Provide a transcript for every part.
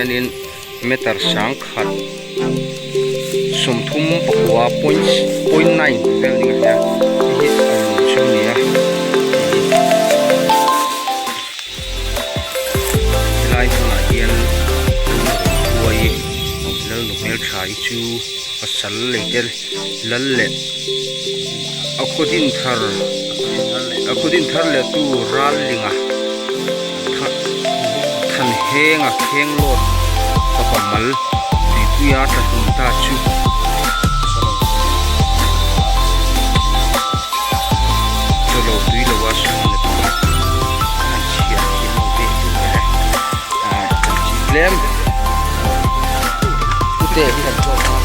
hianin meter sangkhat 39 point point nine vel ni ka hria hei hi a lung chu a ni a helai hmunah hian huai lalnu hmeltha hi chu pasal lei te lal leh a khaw din thar a khaw din thar leh tu rallinga than henga kheng lawt fapa mal tuipuia tla hlum ta chu chawlo tui lo a sum na tur an chhiar thiam lo ve chu le ah chi tlem pute hi kan zawk a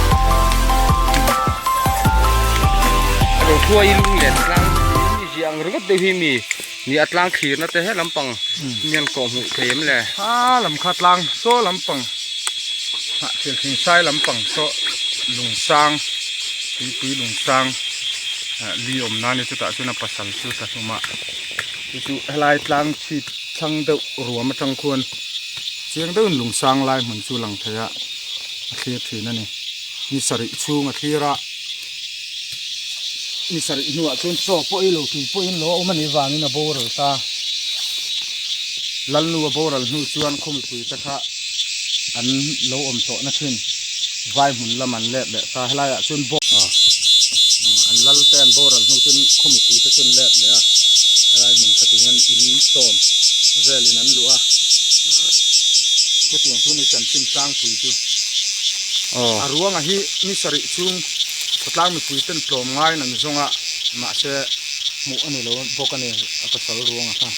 a lo hruai lunglen tlang ziah ang ringawt deuh hi mi. Ni a tlang thlirna te he lampang hian kawh hmuh thei em le? A lam kha tlang saw lampang hnah thil thing sai lampang saw lungsang tuipui lungsang li awm nan ni chutah chuan a pasal chu tla hlum a chu chu helai tlang chhip thlang deuh ruam atang khuan chiang deuhin lungsang lai hmun chu lang thei a a thlir thin a ni ni sarih chhung a thlir a. Ni sarih hnuah chuan chaw pawh ei lo tui pawhin lo a awm a nih vangin a boral ta. Lalnu a boral hnu chuan khaw mipui te kha an lo awm tawh na thin. Vai hmun lam an let leh ta. Helaiah chuan bawk an lal te an boral hnu chuan khaw mipui te chu an let leh a. Helai hmun kha ti hian in sawm velin an luh a. Chutiang chu ni chanchin tlangpui chu. A ruangah hi ni sarih chhung khawtlang mipui ten tlawm ngaiin an zawng a, mahse hmuh a ni lo bawk a ni a pasal ruangah kha.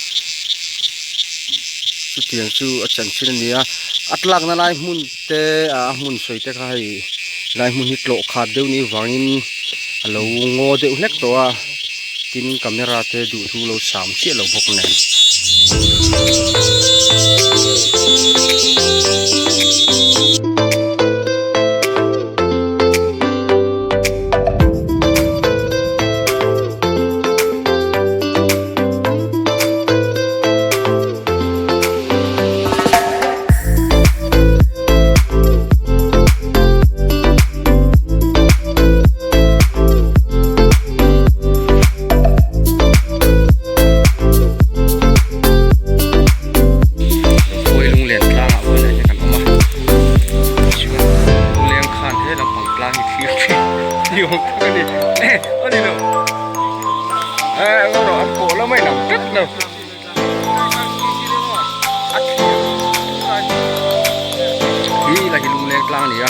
Chutiang chu a chanchin a ni a, a tlakna lai hmun te a hmun sawi te kha hei lai hmun hi tlawh khat deuh ni vangin a lo ngaw deuh hlek tawh a, tin camera te duh thu lo sam chiah lo bawk nen. Khawi lunglen tlangah vawiinah hian kan awm a chuan lungleng khan he lampang tlang hi thlir thin ni awm tak a ni a ni lo eh erawh an pawh lamah inang tlat lo hi la hi lungleng tlang a ni a.